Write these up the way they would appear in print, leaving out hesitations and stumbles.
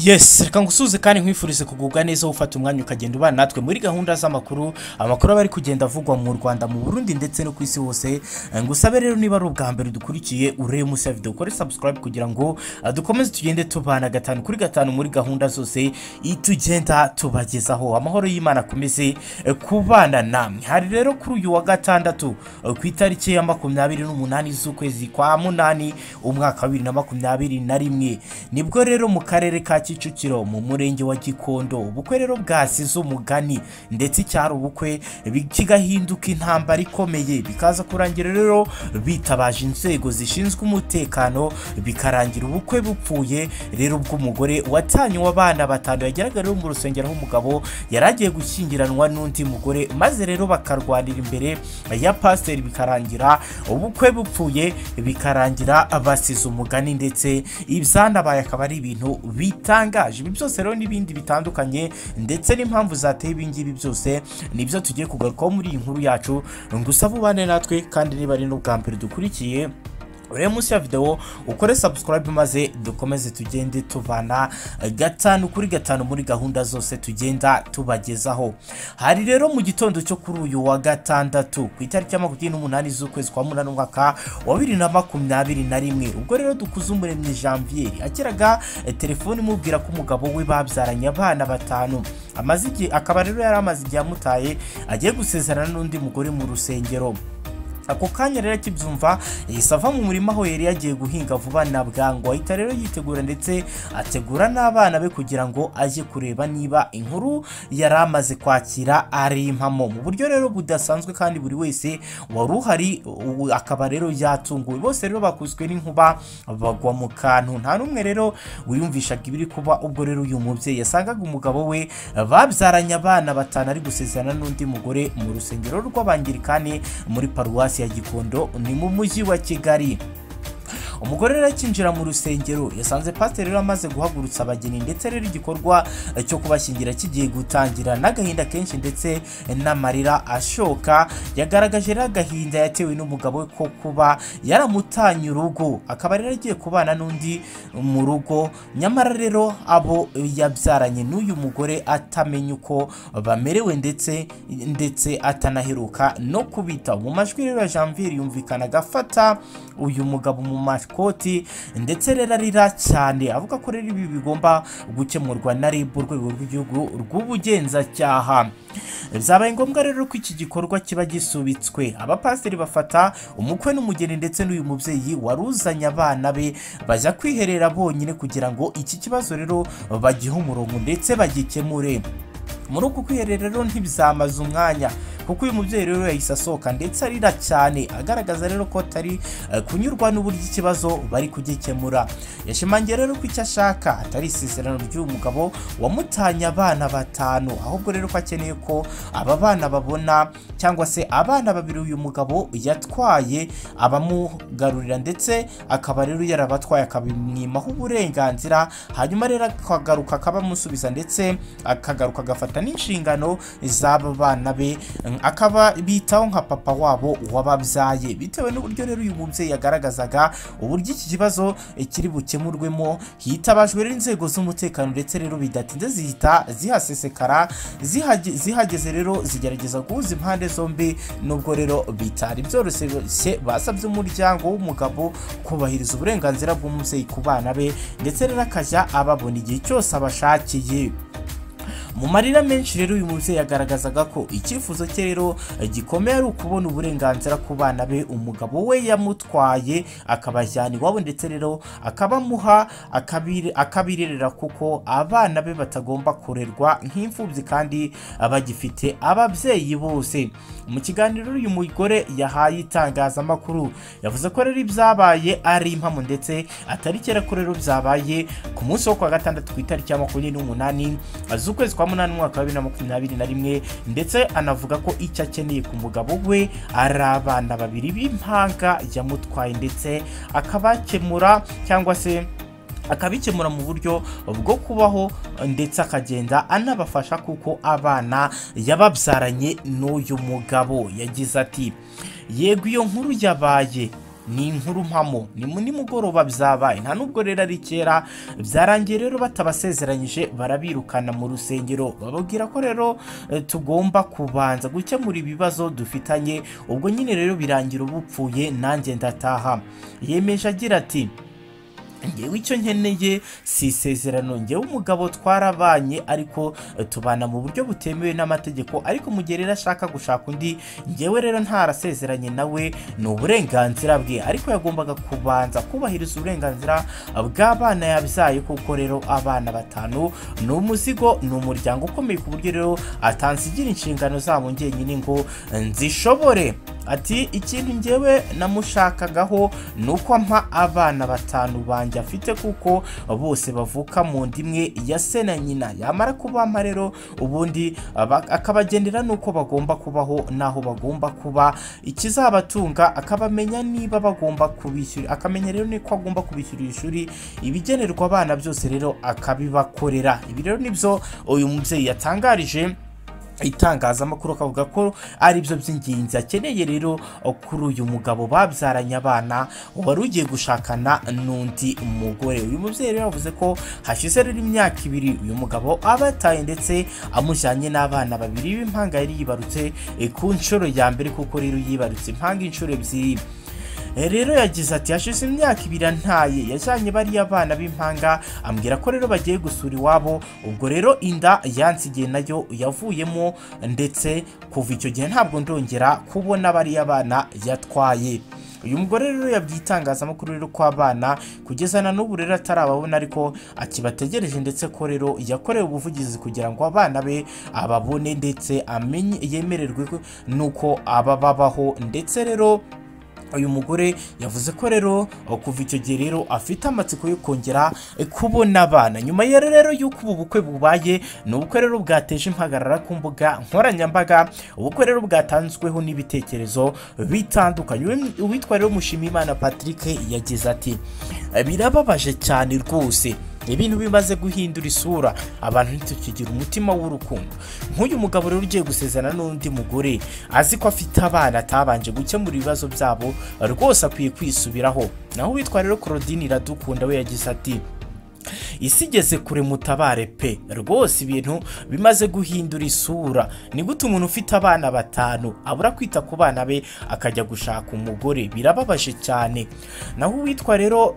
Yes, reka ngusuze kandi nkwifurize kugubwa neza, ufata umwanya ukagenda ubana natwe muri gahunda z'amakuru, amakuru aba ari kugenda avugwa mu Rwanda, mu Burundi ndetse no ku isi hose. Ngusabe rero, niba ari ubwa mbere dukurikiye, urebe munsi ya video ukore subscribe kugira ngo dukomeze tugende tubana gatanu kuri gatanu muri gahunda zose tugenda tubagezaho. Amahoro y'Imana akomeze kubana namwe. Hari rero kuri uyu wa gatandatu, ku itariki ya 28 z'ukwezi kwa munani, umwaka wa 2021, nibwo rero mu karere ka Kicukiro, mu murenge wa Gikondo, ubukwe rero bwasize umugani, ndetse icyari ubukwe kigahinduka intambara ikomeye, bikaza kurangira rero bitabaje inzego zishinzwe umutekano, bikarangira ubukwe bupfuye rero bw'umugore watanywe abana batanu. Yageraga rero mu rusengero aho umugabo yari agiye gushyingiranwa n'undi mugore, maze rero bakarwanira imbere ya pasiteri, bikarangira ubukwe bupfuye, bikarangira basize umugani, ndetse ibyanabaye akaba ari ibintu bitangaje. Ibi byose rero n'ibindi bitandukanye, ndetse n'impamvu zateye ibi ngibi byose, nibyo tugiye kugarukaho muri iyi nkuru yacu. Ngusaba ubane natwe, kandi niba ari n'ubwa mbere dukurikiye, urebe munsi ya video ukore subscribe, maze dukomeze tugende tubana gatanu kuri gatanu muri gahunda zose tugenda tubagezaho. Hari rero mu gitondo cyo kuri uyu wa gatandatu, ku itariki ya 28 z'ukwezi kwa munani, umwaka wa 2021, ubwo rero Dukuzumuremyi Janvier akiraga telefone imubwira ko umugabo we babyaranye abana batanu amaze igihe, akaba rero yari amaze igihe amutaye agiye gusezerana n'undi mugore mu rusengero. Ako kanya rero akibyumva, yahise ava mu murima aho yari yagiye guhinga vuba na bwangu, ahita rero yitegura ndetse ategura n'abana be kugira ngo ajye kureba niba inkuru yari amaze kwakira ari impamo. Mu buryo rero budasanzwe, kandi buri wese wari uhari akaba rero yatunguwe, bose rero bakubiswe n'inkuba bagwa mu kantu. Nta n'umwe rero wiyumvishaga ibiri kuba ubwo rero uyu mubyeyi yasangaga umugabo we babyaranye abana batanu ari gusezerana n'undi mugore mu rusengero rw'Abangirikani muri paruwasi ya Gikondo, ni mu mujyi wa Kigali. Umugore rero akinjira mu rusengero yasanze pasiteri rero amaze guhagurutsa abageni, ndetse rero igikorwa cyo kubashyingira kigiye gutangira. N'agahinda kenshi ndetse n'amarira ashoka, yagaragaje rero agahinda yatewe n'umugabo we ko kuba yaramutanye urugo, akaba rero agiye kubana n'undi mu rugo, nyamara rero abo yabyaranye n'uyu mugore atamenya uko bamerewe, ndetse atanaheruka no kubita. Mu majwi rero ya Janvier yumvikanaga afata uyu mugabo mu makoti, ndetse rero arira cyane, avuga ko rero ibi bigomba gukemurwa na RIB, urwego rw'igihugu rw'ubugenzacyaha. Byabaye ngombwa rero ko iki gikorwa kiba gisubitswe, abapasiteri bafata umukwe n'umugeni ndetse n'uyu mubyeyi wari uzanye abana be, bajya kwiherera bonyine kugira ngo iki kibazo rero bagihe umurongo ndetse bagikemure. Muri uku kwiherera rero ntibizamaze umwanya, kuko uyu mubyeyi rero yahise asohoka ndetse arira cyane, agaragaza rero ko atari kunyurwa n'uburyo ikibazo bari kugikemura. Yashimangiye rero ko icyo ashaka atari isezerano ry'uyu mugabo wamutanye abana batanu, ahubwo rero ko akeneye ko aba bana babona, cyangwa se abana babiri uyu mugabo yatwaye abamugarurira, ndetse akaba rero yarabatwaye akabimwimaho uburenganzira, hanyuma rero akagaruka akabamusubiza, ndetse akagaruka agafata n'inshingano z'aba bana be, akaba bitaho nka papa wabo wababyaye. Bitewe n'uburyo rero uyu mubyeyi yagaragazaga uburyo iki kibazo kiri bukemurwemo, hitabajwe rero inzego z'umutekano, ndetse rero bidatinze zihita zihasesekara. Zihageze rero zigerageza guhuza impande zombi, nubwo rero bitari byoroshye. Basabye umuryango w'umugabo kubahiriza uburenganzira bw'umubyeyi ku bana be, ndetse rero akajya ababona igihe cyose abashakiye. Mu marira menshi rero uyu mubyeyi yagaragazaga ko icyifuzo cye rero gikomeye ari ukubona uburenganzira ku bana be umugabo we yamutwaye, akabajyana iwabo, ndetse rero akabamuha akabirerera, kuko abana be batagomba kurerwa nk'imfubyi kandi bagifite ababyeyi bose. Mu kiganiro uyu mugore yahaye itangazamakuru, yavuze ko rero ibyabaye ari impamo, ndetse atari kera ko rero byabaye ku munsi wo kuwa gatandatu, ku itariki ya 28 z'ukwezi kwa munani, umwaka wa 2021, ndetse anavuga ko icyo akeneye ku mugabo we ari abana babiri b'impanga yamutwaye, ndetse akabakemura cyangwa se akabikemura mu buryo bwo kubaho, ndetse akagenda anabafasha kuko abana yababyaranye n'uyu mugabo. Yagize ati: "Yego, iyo nkuru yabaye. Ni inkuru mpamo, ni mu nimugoroba byabaye, nta nubwo rero ari kera. Byarangiye rero batabasezeranyije, barabirukana mu rusengero, bababwira ko rero tugomba kubanza gukemura ibibazo dufitanye. Ubwo nyine rero birangira ubupfuye, nanjye ndataha. Yemeje agira ati: "Ngewe icyo nkeneye si isezerano. Ngewe umugabo twarabanye, ariko tubana mu buryo butemewe n'amategeko. Ariko mu gihe rero ashaka gushaka undi, ngewe rero ntarasezeranye nawe, ni uburenganzira bwe, ariko yagombaga kubanza kubahiriza uburenganzira bw'abana yabyaye, kuko rero abana 5 ni umuzigo, ni umuryango ukomeye, ku buryo rero atansigira inshingano zabo njyenyine ngo nzishobore." Ati: "Ikintu ngewe namushakagaho ni uko ampa abana 5 banjye afite, kuko bose bavuka mu nda imwe ya se na nyina. Yamara kubampa rero, ubundi akabagendera n'uko bagomba kubaho n'aho bagomba kuba, ikizabatunga, akabamenya niba bagomba kubishyura, akamenya rero niko agomba kubishyurira ishuri, ibigenerwa abana byose rero akabibakorera." Ibi rero nibyo uyu mubyeyi yatangarije itangazamakuru, akavuga ko ari byo by'ingenzi akeneye rero kuri uyu mugabo babyaranye abana wari ugiye gushakana n'undi mugore. Uyu mubyeyi rero yavuze ko hashize rero imyaka 2 uyu mugabo abataye, ndetse amujyanye n'abana 2 b'impanga yari yibarutse ku nshuro ya mbere, kuko rero yibarutse impanga inshuro 2. Rero yagize ati: "Hashize imyaka 2 antaye, yajyanye bariya bana b'impanga, ambwira ko rero bagiye gusura iwabo. Ubwo rero inda yansigiye nayo yavuyemo, ndetse kuva icyo gihe ntabwo ndongera kubona bariya bana yatwaye." Uyu mugore rero yabwiye itangazamakuru rero ko abana kugeza na n'ubu rero atarababona, ariko akibategereje, ndetse ko rero yakorewe ubuvugizi kugira ngo abana be ababone, ndetse amenye yemererwe nuko aba babaho. Ndetse rero uyu mugore yavuze ko rero kuva icyo gihe rero afite amatsiko yo kongera kubona abana. Nyuma rero y'uko ubu bukwe bubaye, ni ubukwe rero bwateje impagarara ku mbuga nkoranyambaga, ubukwe rero bwatanzweho n'ibitekerezo bitandukanye. Uwitwa rero Mushimiyimana Patrick yagize ati: "Birababaje cyane rwose, ibintu bimaze guhindura isura, abantu ntitukigira umutima w'urukundo. Nk'uyu mugabo rero ugiye gusezerana n'undi mugore azi ko afite abana atabanje gukemura ibibazo byabo, rwose akwiye kwisubiraho." Naho uwitwa rero Claudine Iradukunda we yagize ati: "Isi igeze kure, mutabare pe, rwose ibintu bimaze guhindura isura. Ni gute umuntu ufite abana 5 abura kwita ku bana be akajya gushaka umugore? Birababaje cyane." Naho uwitwa rero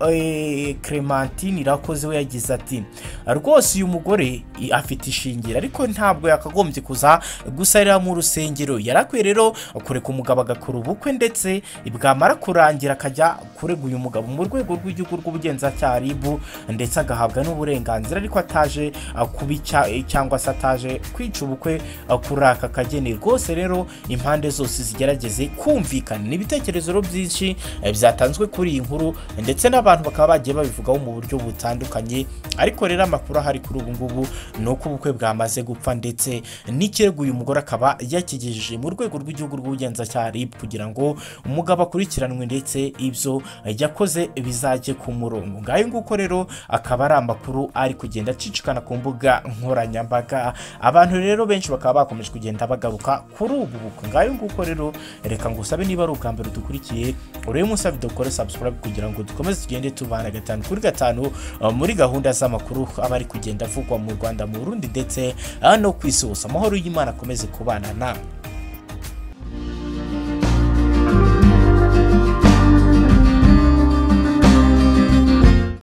Clementine Irakoze we yagize ati: "Rwose uyu mugore afite ishingira, ariko ntabwo yakagombye kuza gusarira mu rusengero. Yarakwiye rero kureka umugabo agakora ubukwe, ndetse bwamara kurangira akajya kurega uyu mugabo mu rwego rw'igihugu rw'ubugenzacyaha RIB, ndetse agahabwa n'uburenganzira, ariko ataje kubica cyangwa se ataje kwica ubukwe kuri aka kageni. Rwose rero impande zose zigerageze kumvikana." Ni ibitekerezo rero byinshi byatanzwe kuri iyi nkuru, ndetse n'abantu bakaba bagiye babivugaho mu buryo butandukanye. Ariko rero amakuru ahari kuri ubu ngubu ni uko ubukwe bwamaze gupfa, ndetse n'ikirego uyu mugore akaba yakigejeje mu rwego rw'igihugu rw'ubugenzacyaha RIB kugira ngo umugabo akurikiranwe, ndetse ibyo yakoze bizajye ku murongo. Ngayo nguko rero akaba ari amakuru ari kugenda acicikana ku mbuga nkoranyambaga. Abantu rero benshi bakaba bakomeje kugenda bagaruka kuri ubu bukwe. Ngayo nguko rero, reka ngusabe niba ari ubwa mbere dukurikiye, urebe munsi ya video ukore subscribe kugira ngo dukomeze tugende tubana 5 kuri 5 muri gahunda z'amakuru aba ari kugenda avugwa mu Rwanda, mu Burundi ndetse no ku isi hose. Amahoro y'Imana akomeze kubana nawe.